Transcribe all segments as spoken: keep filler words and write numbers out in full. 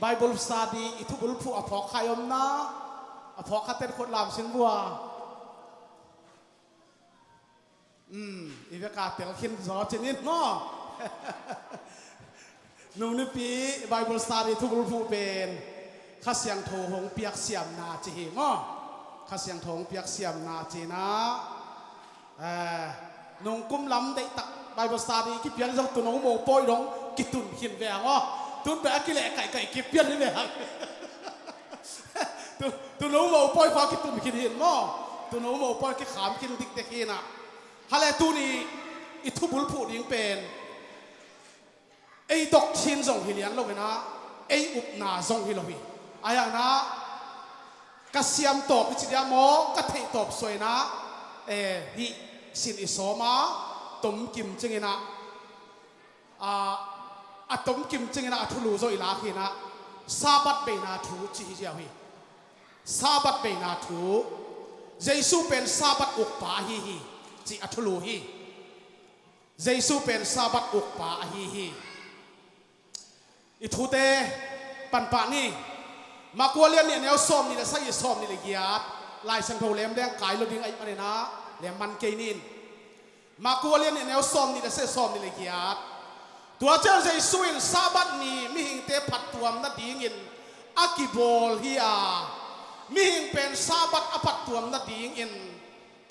Bible study i thubulphuh a phawk kha i om na, a phawk kha ten khut lam sing vua. Um, i veka tel khin zaw cin in maw? Nung nipi Bible study thubulphuh pen Kha Siangtho hong piaksiamna ci hi maw? Kha Siangtho hong piaksiamna cina. Eh, nung kum lam deihtak Bible study kipiang zong tuuno mopawi dong kitun khin ve ang aw. Tun pen a kileh kaihkaih kipian hi ve ang. Tu, tuuno mopawi kha kitun khin hin maw? Tuuno mopawi kikham khin dikdek hinah. Hale tuni i thubulphuh ding pen ei doctrine zong hi lian lo hinah, ei upna zong hi lo hi. Ahi hangin ah ka siam tawp i ci dia maw, ka theih tawp suainah, eh, hih sin i sawm a, tomkim cinginah, a, a tomkim cinginah a thulu zaw i lak hinah, Sabbath beina thu ci hi ziau hi. Sabbath beina thu, Jesu pen Sabbath ukpa ahi hi, ci a thulu hi. Jesu pen Sabbath ukpa ahi hi. I thute panpah ni. Marku a lian nih a neu sawm nih le sagih, sawm nih le giat. Lai Siangtho lem leng kai lo ding ahih maninah lem man kei nin. Marku a lian nih a neu sawm nih le sagih, sawm nih le giat. Tua ciang Jesu in Sabbath ni mihingte phattuam nadingin a kibawl hi a, mihing pen Sabbath a phattuam nadingin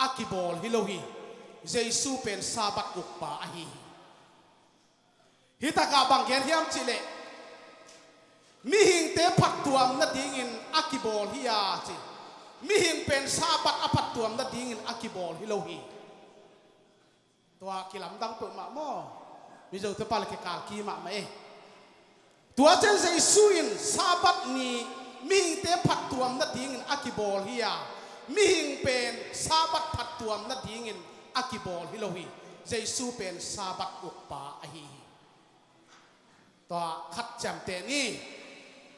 a kibawl hi lo hi. Jesu pen Sabbath ukpa ahi hi. Hi takah bang gen hiam cihleh, mihingte phattuam nadingin a kibawl hi a ci. Mihing pen Sabbath a phattuam nadingin a kibawl hi lo hi. Tua kilamdang peuhmah maw? Mizote pale kikal ki mahmah e. Tua ciang Jesu in Sabbath ni mihingte phattuam nadingin a kibawl hi a, mihing pen Sabbath phattuam nadingin a kibawl hi lo hi. Jesu pen Sabbath ukpa ahi hi. Tua khat ciamteh ni.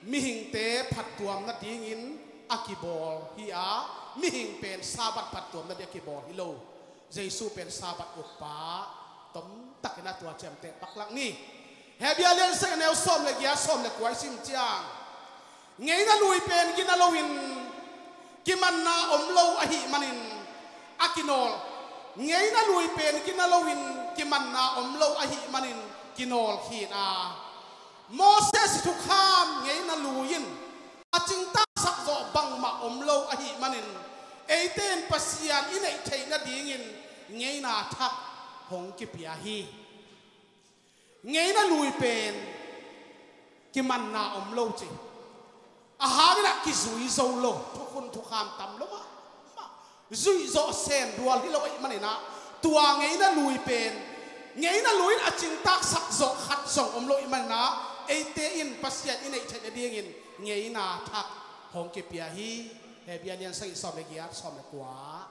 Mihingte phattuam nadingin a kibawl hi a, mihing pen Sabbath phattuam nading a kibawl hi lo. Jesu pen Sabbath ukpa. Tomtakin a tua ciamteh paklak ni. Hebru a lian sagih a neu sawm le giat, sawm le kua i sim ciang, ngeina lui pen gina loin kimanna om lo ahih manin a kinawl. Ngeina lui pen gina loin kimanna om lo ahih manin kinawl khin a, Moses thukham ngeina lui in a cingtasak zawh bangmah om lo ahih manin eite in Pasian i neih theih nadingin ngeina thak hong kipia hi. Ngeina lui pen kimanna om lo ci. A hangin ah kizui zo lo, thukhun thukham tam lo mah, mah. Zuih zawh sen dual hi lo ahih maninah, tua ngeina lui pen, ngeina lui in a cingtasak zawh khat zong om lo ahih maninah, eite in Pasian i neih theih nadingin ngeina thak hong kipia hi. Hebru a lian sagih, sawm le giat, sawm le kua.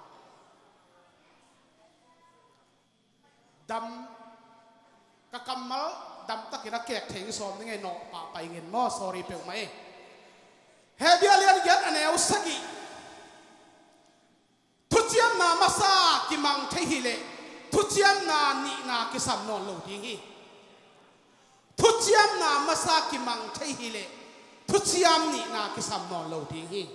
Dam, ka kammal damtakin a kek thei ing sawm ning ei, nawh pahpah ing in maw, sorry peuhmah ei. Hebru a lian giat a neu sagih. Thuciamna masa kimang thei hileh thuciamna nihna kisam nawn lo ding hi. Thuciamna masa kimang thei hileh thuciam nihna kisam nawn lo ding hi.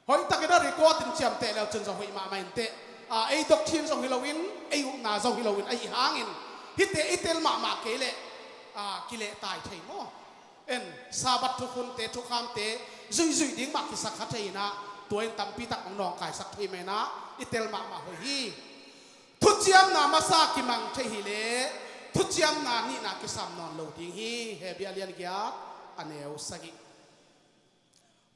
Hoihtakin a record in ciamteh leu cun zong hoih mahmah inteh. A, ei doctrine zong hi loin, ei upna zong hi loin, ahi hangin hihte i tel mahmah kei leh, a, kilehtai thei maw? En, Sabbath thukhunte, thukhamte zuihzuih ding mah kisakha thei inah, tua in tampitak hong nawngkaisak thei mah inah i tel mahmah hoih hi. Thuciamna masa kimang thei hileh thuciamna nihna kisam nawn lo ding hi. Hebru a lian giat a neu sagih.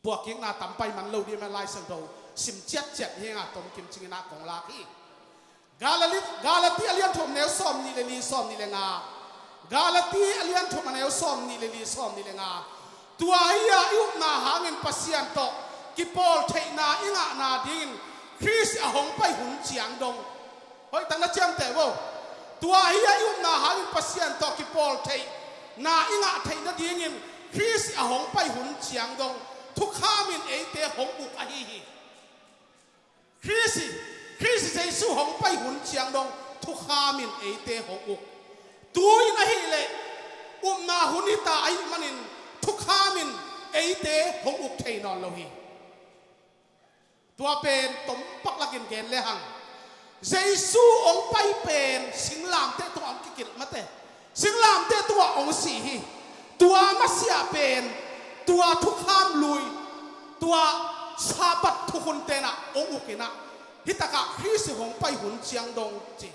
Puakkikna tam pai man lo dih mah, Lai Siangtho sim ciatciat hi nga, tomkim cingin ah kong lak hi. Galati, Galati a lian thum neu sawm nih le li, sawm nih le nga. Galati a lian thum a neu sawm nih le li, sawm nih le nga. Tua hi-a i upna hangin Pasian tawh kipawl theihna i ngah nadingin Khrist a hong pai hun ciang dong. Hoihtak na ciamteh vo. Tua hi-a i upna hangin Pasian tawh kipawl theihna i ngah theih nadingin Khrist a hong pai hun ciang dong thukhamin eite hong uk ahi hi. Khrist, Khrist Jesu hong pai hun ciang dong thukhamin eite hong uk. Tu-in ahileh upna hun hita ahih manin eite hong uk thei nawn lo hi. Tua pen tompak lakin gen le hang, Jesu hong pai pen singlamteh tungah hong kikilh mate, singlamteh tungah hong sih hi. Tua masiah pen tua thukham lui, tua Sabbath thukhun tenah hong uk inah, hitakah Khrist hong pai hun ciang dong ci,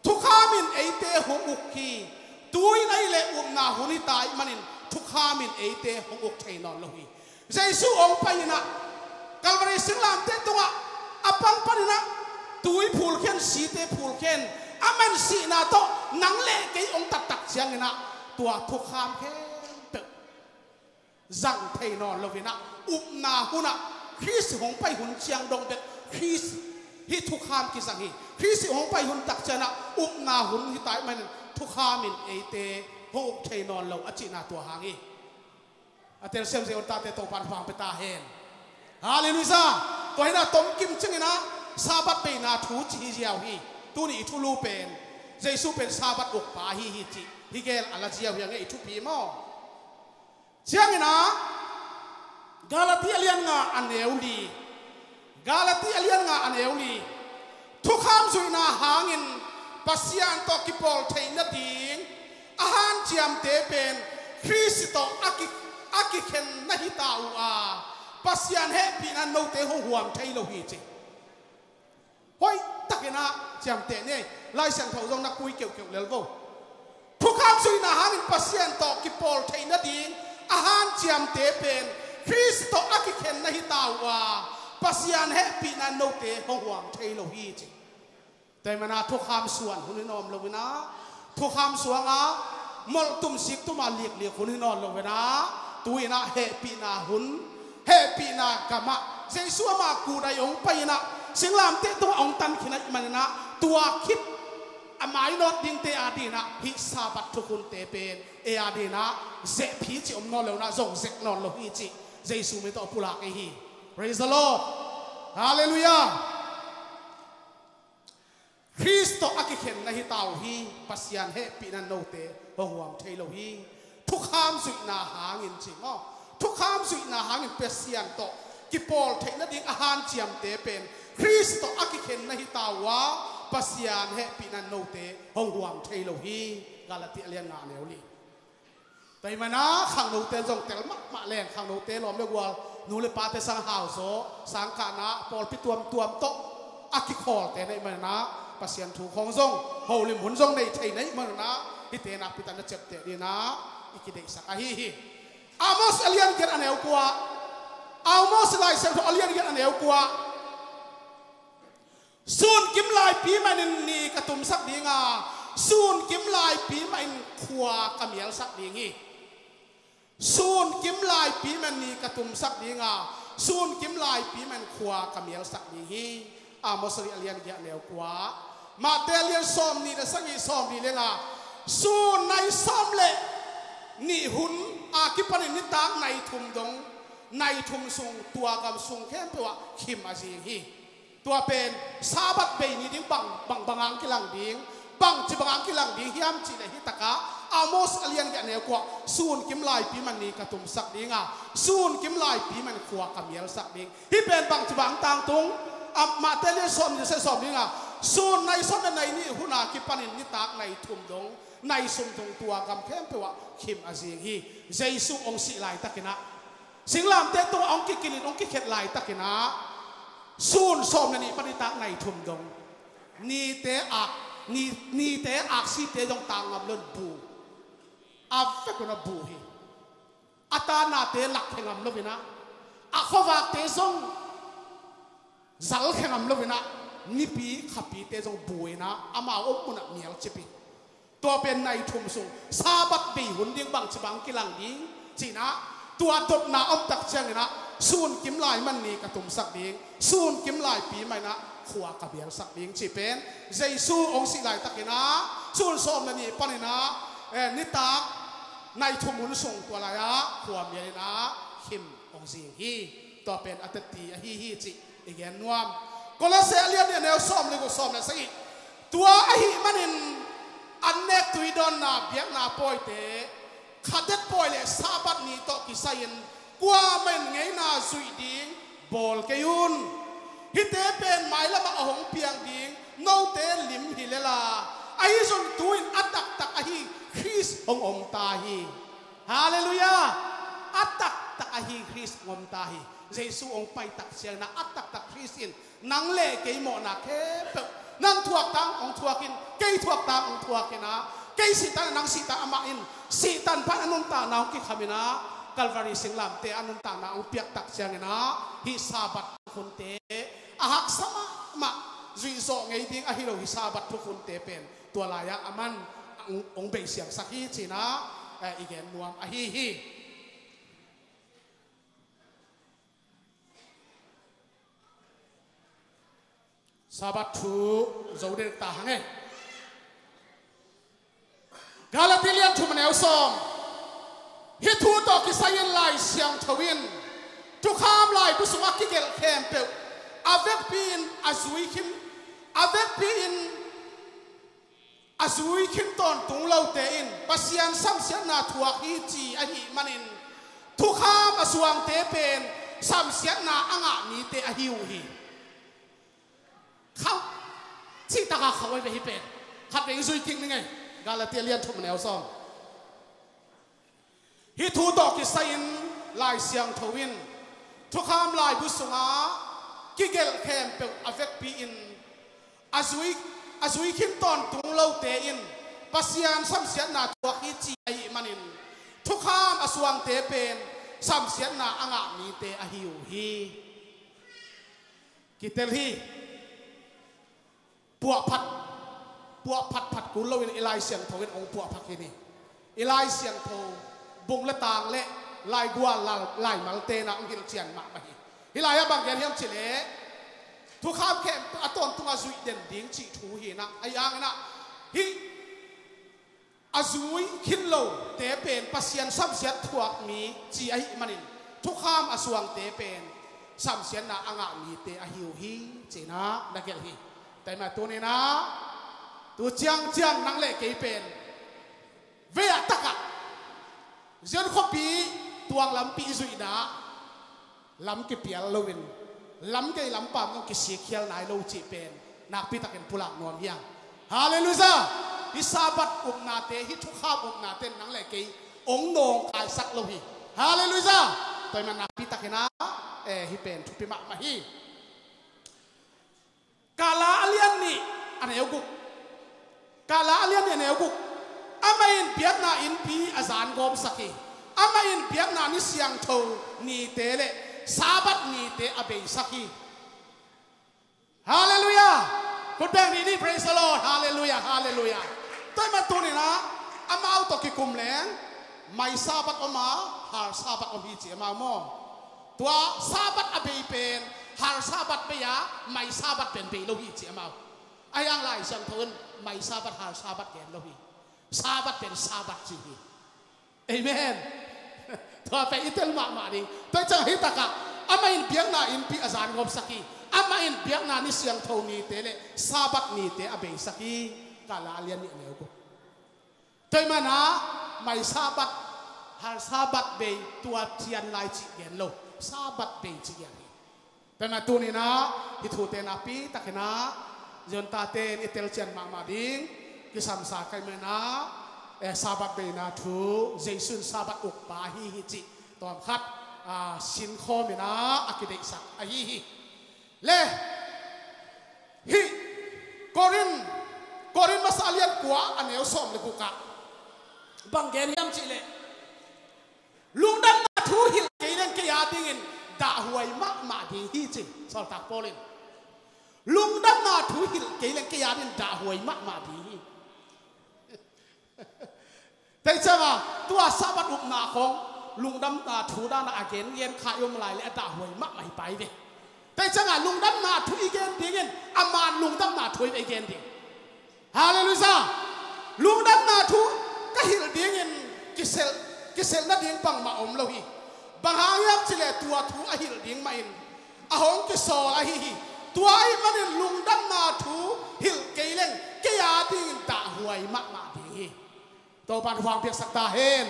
thukham in eite hong uk hi. Tu-in ahih leh upna hun hita ahih manin thukham in eite hong uk thei nawn lo hi. Jesu hong pai inah Calvary singlamteh tungah a pang paninah tui phulkhen, site phulkhen, a mansihna tawh nang le kei hong tattak cianginah tua thukham khempeuh zang thei nawn loinah, upna hunah Khrist hong pai hun ciang dong bek Khrist hih thukham kizang hi. Khrist hong pai hun tak cianah upna hun hita ahih manin thukham in eite hong uk thei nawn lo a cihna tua hang hi. A telsiam zia un tate Topan hong pia ta hen. Halleluiah. Tua hinah tomkim cinginah Sabbath beina thu ci hi ziau hi. Tuni i thulu pen Jesu pen Sabbath ukpa ahi hi cih hi gel a la ziau hi a ngeih thupi maw? Cianginah Galati a lian nga a neu li, Galati a lian nga a neu li. Thukham zuihna hangin Pasian tawh kipawl theih nading a hanciamte pen Khrist tawh a ki, a kikhen na hita uh a, Pasian hehpihna note hong huam thei lo hi ci. Hoih takinah ciamteh ni ei. Lai Siangtho zong na kui keuhkeuh lel vo. Thukham zuihna hangin Pasian tawh kipawl theih nading a hanciamte pen Khrist tawh a kikhen na hita uh a, Pasian hehpihna note hong huam thei lo hi ci. Tua ahih manah thukham suan hun hi nawn loinah, thukham suanga molh tum sik tuma liklik hun hi nawn loinah, tu-inah hehpihna hun, hehpihna gamah Jesu amah kudai hong pai inah singlamteh tungah hong tan khin ahih maninah tua khit a mainawt dingte a dinah hih Sabbath thukhunte pen ei a dinah zehphi cih om nawn lo inah zong zek nawn lo hi cih Jesu min tawh pulak ei hi. Praise the Lord. Halleluiah. Khrist tawh a kikhen na hita uh hi. Pasian hehpihna note hong huam thei lo hi. Thukham zuihna hangin ci maw? Thukham zuihna hangin Pasian tawh kipawl theih nading a hanciamte pen Khrist tawh a kikhen na hita uh a, Pasian hehpihna note hong huam thei lo hi. Galati a lian nga a neu li. Tua ahih manah khangnote zong tel mahmah leng, khangnote lawm le gual, nu le pate sang hauzaw, sangkahna pawlpi tuamtuam tawh a kikhawlte na hih manah Pasian thu khawng zong holim hun zong nei thei na hih manah hihte nakpi tak na ciapteh dinah i kideihsak ahi hi. Amos a lian giat a neu kua, Amos Lai Siangtho a lian giat a neu kua. Sun kim laipi manin ni ka tumsak ding a, sun kim laipi manin khua ka mialsak ding hi. Sun kim laipi man ni ka tumsak ding a, sun kim laipi man khua ka mialsak ding hi. Amos a lian giat neu kua, Mate a lian sawm nih le sagih, sawm nih le nga, sun nai sawm le nih hun a kipanin nitak nai thum dong, nai thum sung tua gam sung khempeuh ah khim a zing hi. Tua pen Sabbath bei ni ding bang, bang, bang hang kilang ding, bangci bang hang kilang ding hiam cihleh hitakah Amos a lian giat neu kua, sun kim laipi man ni ka tumsak ding a, sun kim laipi man khua ka mialsak ding. Hih pen bangci bang hang tangtung, a, Mate lian sawm nih le sagih, sawm nih le nga, sun nai sawm le nai nih hun a kipanin nitak nai thum dong, nai sum dong tua gam khempeuh ah khim a zing hi. Jesu hong sih laitakinah singlamteh tungah hong kikilhin hong kikhet laitakinah sun sawm le nih pan nitak nai thum dong, nite ak, ni, nite aksite zong tak ngam lo in bu, a vek un a bu hi. A tanate lakkhia ngam loinah, a khuavakte zong zalkhia ngam loinah, nipi khapite zong bu inah amau om munah mialcip hi. Tua pen nai thum sung Sabbath bei hun ding bangci bang kilang ding cinah, tua dotna om tak cianginah sun kim lai man ni ka tumsak ding, sun kim laipi man inah khua ka bialsak ding cih pen Jesu hong sih laitakinah sun sawm le nih paninah, eh, nitak nai thum hun sung tua lai-ah khua mial inah khim hong zing hi. Tua pen a teti ahi hi cih i gen nuam. Kolose a lian nih a neu sawm le guk, sawm le sagih. Tua ahih manin an nek tui dawnna biakna pawite, khadet pawi le Sabbath ni tawh kisai-in Kuamah in ngeina zuih ding bawl kei un. Hihte pen mailamah a hong piang ding note lim hi lel a, ahi zong tu-in a taktak ahi Khrist hong om ta hi. Halleluiah. A taktak ahi Khrist hong om ta hi. Jesu hong pai tak ciangin ah a taktak Khrist in nang le kei mawhna khempeuh, nang thuak tang hong thuak in, kei thuak tang hong thuak in ah, kei sih tang nang sih tang, amah in sih tanpha-in a nuntakna hong kikham in ah, Calvary singlamteh a nuntakna hong piak tak ciangin ah, hih Sabbath thukhunte a haksa mahmah, zuih zawh ngei ding ahi lo hih Sabbath thukhunte pen tua lai-ah aman hong, hong beisiangsak hi ci-in ah, eh, i gen nuam ahi hi. Sabbath thu zo dek ta hang e. Galati lian thum a neu sawm. Hih thu tawh kisai-in Lai Siangtho in thukham laibu sungah kigelh khempeuh a vekpi-in a zui khin, a vekpi-in a zui khin tawntung lote in Pasian samsiatna thuak hi ci ahih manin, thukham a suangte pen samsiatna a ngah mite ahi uh hi. Khauh, cihtakah khauh ahi ve hih pen. Khatvei zui kik ning ei. Galati lian thum a neu sawm. Hih thu tawh kisai-in Lai Siangtho in thukham laibu sungah kigelh khempeuh a vekpi-in a zui, a zui khin tawntung lote in Pasian samsiatna thuak hi ci ahih manin, thukham a suangte pen samsiatna a ngah mite ahi uh hi. Kitel hi. Puahphat, puahphat phat kul loin i Lai Siangtho in hong puahphat hi ni. I Lai Siangtho bung le tang le laigual laimalte in ah hong hilhcian mahmah hi. Hih lai-ah bang gen hiam cih leh, thukham khempeuh a tawntungah zuih den ding cih thu hi in ah, ahi hangin ah hih a zui khin lote pen Pasian samsiat thuak mi ci ahih manin, thukham a suangte pen samsiatna a ngah mite ahi uh hi ci-in ah na gelh hi. Tua ahih manin tuni-in ah, tu ciangciang nang le kei pen vei-ah takah Zion khuapi tuang lampi i zuihna lam kipial loin, lam gei lam pam zong kisikkhial nai lo cih pen nakpi takin pulak nuam hi hang. Halleluiah. Hih Sabbath upnate, hih thukham upnate in nang le kei hong nawngkaisak lo hi. Halleluiah. Tua ahih manin nakpi takin ah, eh, hih pen thupi mahmah hi. Kala a lian nih a neu guk. Kala a lian nih a neu guk. Amah in biakna innpi a zan gawmsak hi. Amah in biakna ni siangtho nite le Sabbath nite a beisak hi. Halleluiah. Khut beng ni ni, praise the Lord. Halleluiah, halleluiah. Tua ahih manin tuni-in ah amau tawh kikum leng mai Sabbath om a, hal Sabbath om hi ci amau maw. Tua Sabbath a bei pen hal Sabbath bei a, mai Sabbath pen bei lo hi ci amau. Ahi hang Lai Siangtho in mai Sabbath hal Sabbath gen lo hi. Sabbath pen Sabbath ci hi. Amen. Tua pen i tel mahmah ding. Tua ciang hih takah amah in biakna innpi a zan gawmsak hi. Amah in biakna ni siangtho nite le Sabbath nite a beisak hi. Kala a lian nih a neu guk. Tua ahih manin ah mai Sabbath, hal Sabbath bei, tua cian lai cih gen lo, Sabbath bei cih gen hi. Tua ahih manin tuni-in ah hih thute nakpi takin ah Zion tate in i telcian mahmah ding kisamsa ka hih manin ah, eh, Sabbath beina thu, Jesu in Sabbath ukpa ahi hi cih tawmkhat, ah, sinkhawm in ah a kideihsak ahi hi. Le hih Korin, Korin masa a lian kua a neu sawm le guk ah bang gen hiam cih leh, lungdamna thu hilh kei leng kei a dingin dahhuai mahmah ding hi ci. Sawltak Paul in lungdamna thu hilh kei leng kei a dingin dahhuai mahmah ding hi. Tua ciangin tua Sabbath upna khawng lungdamna thu dan a gengen kha i om lai leh a dahhuai mahmah hi pah hi ve. Tua ciangin lungdamna thu i gen dingin a man lungdamna thu hi ve i gen ding. Halleluiah. Lungdamna thu ka hilh dingin kiselh, kiselh nading bangmah om lo hi. Bang hang hiam cih leh tua thu a hilh ding mahin a hong kisawl ahi hi. Tua ahih manin lungdamna thu hilh kei leng kei a dingin dahhuai mahmah ding hi. Topa'n hong piaksak ta hen.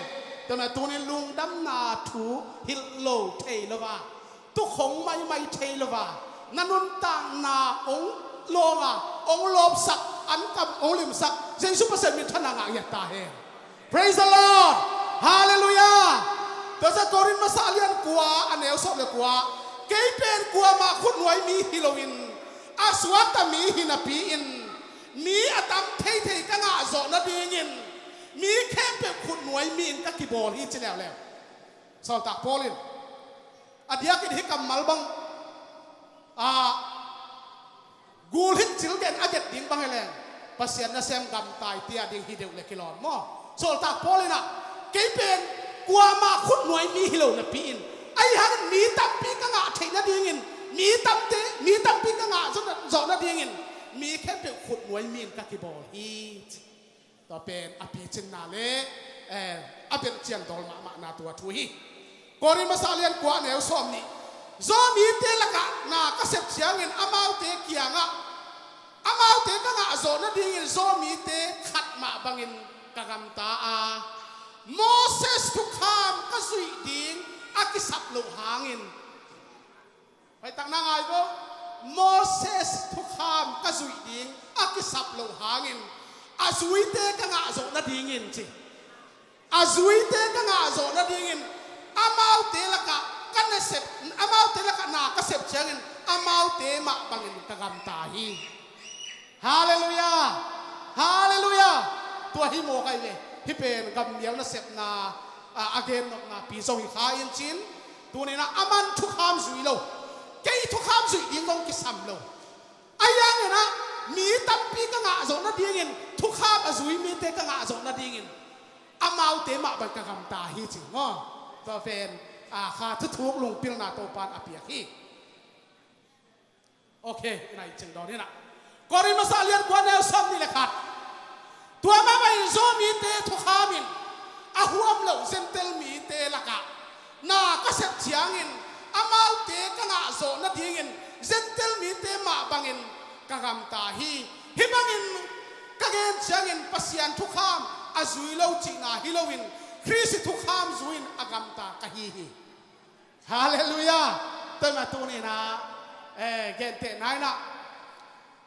Tua mah tunin lungdamna thu hilh lo thei lo a, tukhong maimai thei lo a, na nuntakna hong lawnga, hong lawpsak, an kam hong limsak Jesu Pasian minthanna ngah ngiat ta hen. Praise the Lord. Halleluiah. Tua ciang Korin masa a lian kua a neu sawm le kua, kei pen kuamah khutnuai mi hi loin a suakta mi hi napi-in mi a tam theithei ka ngah zawh nadingin mi khempeuh khutnuai mi-in ka kibawl hi ci leuleu. Sawltak Paul in a diakin hih kammal bang a gul hih cilgen a get ding bang hi leng Pasian nasem gamta i tia ding hi deuh le kilawm maw? Sawltak Paul in ah kei pen kuamah khutnuai mi hi lo napi-in, ahi hangin mi tampi ka ngah theih nadingin, mi tamte, mi tampi ka ngah zawh na, zawh nadingin mi khempeuh khutnuai mi-in ka kibawl hi ci. Tua pen a picinna le, eh, a belh ciangdawl mahmahna tua thu hi. Korin masa lian kua neu sawm nih. Zawmite lakah na ka sep ciangin amaute kiangah amaute ka ngah zawh nadingin zawmite khat mah bangin ka gamta a, Moses thukham ka zuih ding a kisap loh hangin. Hoihtak na ngai vo. Moses thukham ka zuih ding a kisap loh hangin a zuite ka ngah zawh nadingin ci. A zuite ka ngah zawh nadingin amaute lakah ka na sep, amaute lakah na ka sep ciangin amaute mah bangin ka gamta hi. Halleluiah. Halleluiah. Tua hi mawk ahi ve. Hih pen gammial nasepna a, a gennopna pi zong hi kha in cin. Tuninah aman thukham zui lo, kei thukham zuih ding zong kisam lo. Ahi hanginah mi tampi ka ngah zawh nadingin, thukham a zui mite ka ngah zawh nadingin amaute mah bang ka gamta hi ci maw? Tua pen a, kha thuthuk lungpilna Topan a piak hi. Ok, i nai cing dawn hinah. Korin masa lian kua neu sawm nih le khat. Tua mahmah in Jew mite thukhamin a huam loh Gentile mite lakah na ka sep ciangin amaute ka ngah zawh nadingin Gentile mite mah bangin ka gamta hi. Hih bangin ka gen ciangin Pasian thukham a zui lo cihna hi loin Khrist thukham zui-in a gamta ka hi hi. Halleluiah. Tua mah tuninah, eh, gentehna inah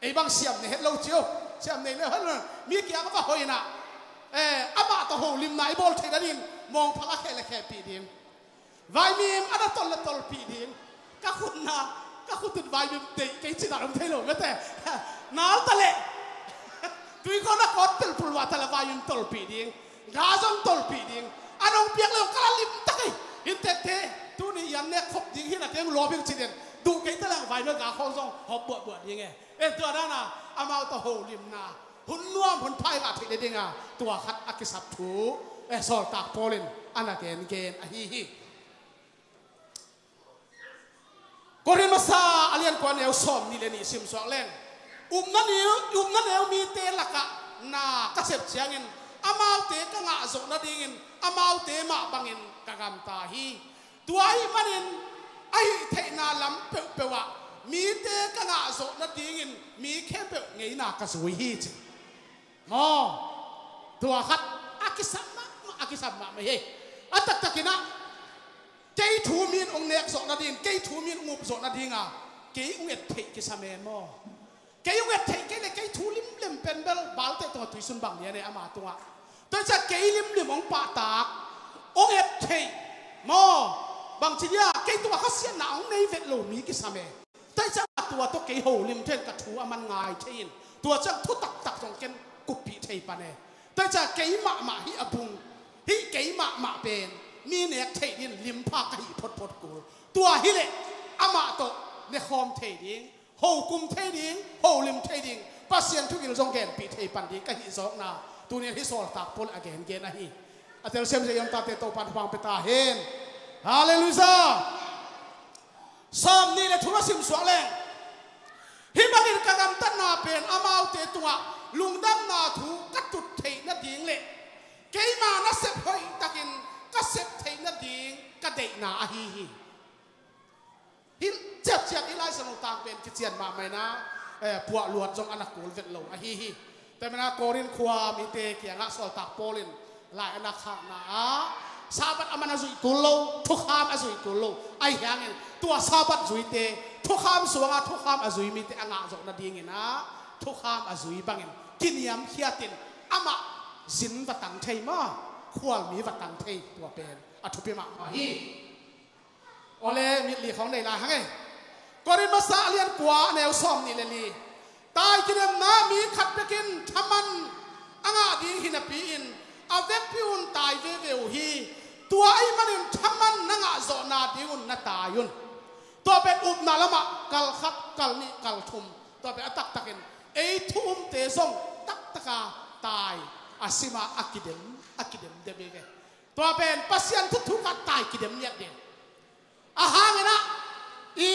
ei bang siam nei het lo cio. Siam nei le hon mi kiang a va hoih inah, eh, amah tawh holimna i bawl theih nadin mawngphak a kheh le khehpih ding. Vaimim a na tol le tolpih ding. Ka khutna, ka khut in vaimim deih kei cina om thei lo mete. Nal ta leh tuikhawhna kawt pelpul vah ta leh vaimim tolpih ding. Ga zong tolpih ding. A nong piak le ka la lim ta kei. Hin tete tuni ian nek khop ding hi na keng lawping ci den. Duh kei ta leng vai na ga khawng zong hop buahbuah ding e. E tua dana amau tawh holimna hun nuam hun phai ngah theih le dinga tua khat a kisap thu e Sawltak Paul in a na gengen ahi hi. Korin masa a lian kua neu sawm nih le nih simsuak leng, upna neu, upna neu mite lakah na ka sep ciangin amaute ka ngah zawh nadingin amaute mah bangin ka gamta hi. Tua ahih manin a hih theihna lam peuhpeuh ah mite ka ngah zawh nadingin mi khempeuh ngeina ka zui hi ci. Maw, tua khat a kisam mahmah, a kisam mahmah hi. A taktakinah kei thu mi in hong nek zawh nading, kei thu mi in hong up zawh nadinga kei hong et theih kisam e maw? Kei hong et theih kei le kei thu limlim pen bel balte tungah tuisun bang lian e ama tungah. Tua ciah kei limlim hong pahtak hong et theih maw? Bangci dia kei tungah khasiatna hong nei vet lo mi kisam e. Tua ciang a tua tawh kei holim thei in ka thu a man ngai thei in tua ciang thu taktak zong ken kuppih thei pan e. Tua ciang kei mahmah hih a bung hih kei mahmah pen mi nek thei din limphak ka hih photphot kul. Tua hileh amah tawh nekhawm thei ding, hokum thei ding, holim thei ding, Pasian thugil zong genpih thei pan ding ka hih zawkna tunin hih Sawltak Paul a gengen ahi. A telsiam zia iamtate Topan thupha pia ta hen. Halleluiah. Sawm nih le thum a simsuak leng, hih bangin ka gamtatna pen amaute tungah lungdamna thu ka tut theih nading le keima nasep hoihtakin ka sep theih nading ka deihna ahi hi. Hih ciapciap i Lai Siangtho tang pen kician mahmah ina, eh, puah luat zong a na kul vet lo ahi hi. Tua manin Korin khua mite kiangah Sawltak Paul in lai a na khakna ah Sabbath a man a zuih kul lo, thukham a zuih kul lo. Ahi hangin tua Sabbath zuite, thukham suanga thukham a zui mite a ngah zawh nadingin ah thukham a zui bangin kiniamkhiatin amah zin va tang thei maw, khualmi va tang thei, tua pen a thupi mahmah hi. Awle, mitli khawng nei lai hang e. Korin masa a lian kua a neu sawm nih le li. Tai kidemna mi khat bekin thaman a ngah ding hi napi-in a vekpi un tai veve uh hi. Tua ahih manin thaman na ngah zawh nadingun na tai un. Tua pen upna lamah kal khat, kal nih, kal thum, tua pen a taktakin ei thu umte zong taktaka tai a sima a kidem, a kidem dem hi ve. Tua pen Pasian thuthuk ah tai kidem ngiat ding. A hangin ah i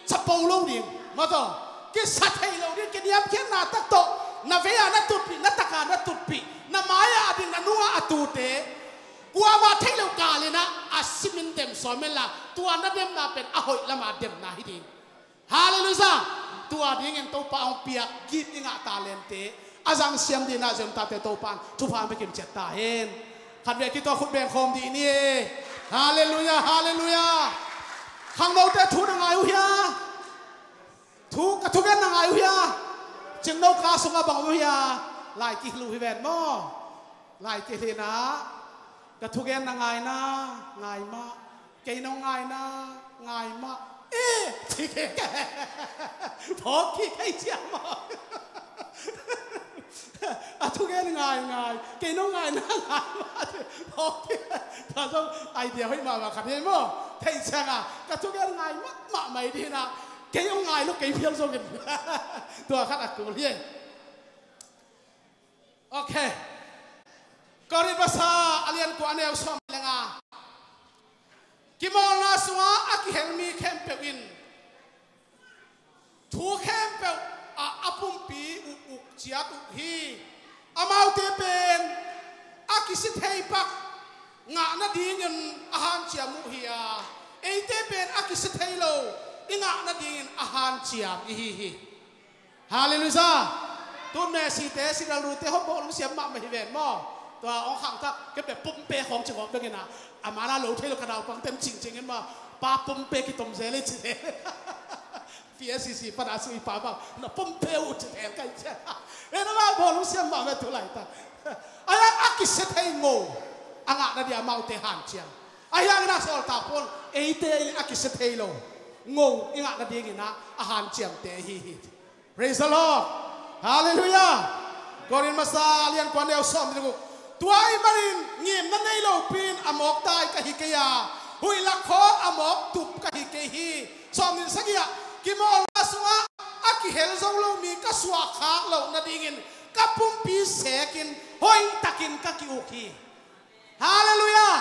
chapo lo ding, maw taw, kisa thei lo ding, kiniamkhiatna tak tawh na vei-a na tutpih, na taka na tutpih, na mai-a a ding, na nunga a tute, kuamah theih loh kalin ah a simin dem sawm inla, tua na demna pen a hoih lama demna hi ding. Halleluiah! Tua dingin Topa hong piak gift i ngah talente a zang siam dingin ah zem tate Topa in thupha hong pia kim ciat ta hen. Khatvei a kituak khut beng khawm dih ni. Halleluiah, halleluiah. Khangnote thu na ngai uh hia? Thu, ka thugen na ngai uh hia? Cingno ka sungah bang uh hia? Lai kihilh uh hi ven maw? Lai kihilh in ah, ka thugen na ngaina, ngai mah. Kei nong ngaina, ngai mah. Eh, ci kei. Phawk kik kei cia maw? A thugen ngai, ngai. Kei nong ngaina, ngai mah. Phawk kik. Tua zong idea hoih mahmah khat hi maw? Theih ciangin ka thugen ngai mahmah mai dingin ah, kei hong ngai lo, kei phial zongin. Tua khat a kul hi. Ok. Korin masa a lian kua a neu sawm le nga. Kimawlna sungah a kihel mi khempeuh in thu khempeuh ah a pumpi ukuk ciat uh hi. Amaute pen a kisi thei pak ngah nadingin a hanciam uh hi a, eite pen a kisi thei lo i ngah nadingin a hanciam i hi hi. Halleluiah. Tun Messi te, Ronaldo te hong bawlung siam mahmah hi ven maw? Tua hong khangthak kei pe pumpe khawng ci ngawh bengin ah, a mana lo thei lo ka naupang tem cingcing in maw? Pa pumpe kitom zel ei ci le. P S C C pana sui pa bang na pumpe uh ci zel kai cia. E na ma bawlung siam mahmah tu laitak. A yang a kisia thei ngo a ngah nadia amaute hanciam. A yang na sawltak pawl eite a kisia thei lo ngo i ngah nadingin ah a hanciamte hi hi. Praise the Lord. Halleluiah. Korin masa a lian kua a neu sawm le guk. Tua ahih manin ngimna nei lopi in a mawk tai ka hi kei a, huih lak khawng a mawk tup ka hi kei hi. Sawm le sagih ah, kimawlna sungah a kihel zo lo mi ka suahkhak loh nadingin ka pumpi sekin hoihtakin ka ki-uk hi. Halleluiah.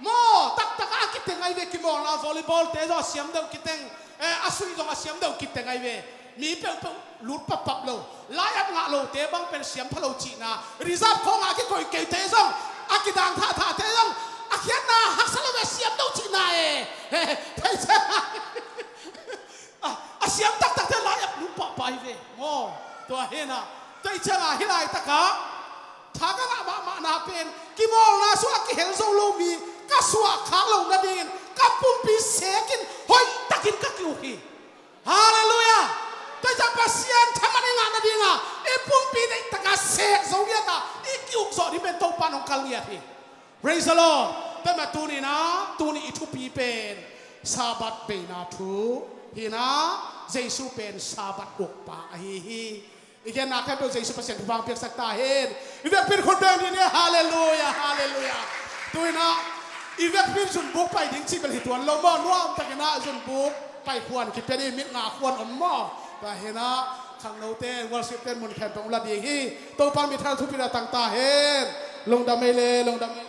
Maw, taktak a kiteng ahi ve, kimawlna volleyball te zong a siam deuh kiteng, eh, a sui zong a siam deuh kiteng ahi ve. Mi peuhpeuh lut pappap lo, lai-at ngah lote bang pen siam pha lo cihna, reserve khawngah a kikoih keite zong, a kidang thahthahte zong a khiatna haksa lo ve, siam deuh cihna e. Thei cia. A, a siam taktakte lai-at lut pahpah hi ve. Maw, tua hi in ah, tua hi ciangin hih laitakah tha ka ngah mahmahna pen kimawlna sungah a kihel zo lo mi ka suahkhak loh nadingin ka pumpi sekin hoihtakin ka ki-uk hi. Halleluiah. Tua hi ciang Pasian thaman i ngah nadingin i pumpi deihtakin sek zo ngiat a, i ki-uk zawh ding pen Topa in hong kal ngiat hi. Praise the Lord. Tua mah tuni in ah, tuni i thupi pen Sabbath beina thu hi in ah, Jesu pen Sabbath ukpa ahi hi. I genna khempeuh Jesu Pasian thupha hong piaksak ta hen. I vekpi in khut beng dih ni. Halleluiah, halleluiah. Tu in ah i vekpi in zunbuk pai ding cih bel hi tuan lo maw, nuamtakin ah zunbuk pai khuan kipia ni, mit nga khuan om maw. Tua hi in ah khangnote, worship te mun khempeuh hong la ding hi. Topa in mitthar thupi a tang ta hen. Lungdam ei le, lungdam ei.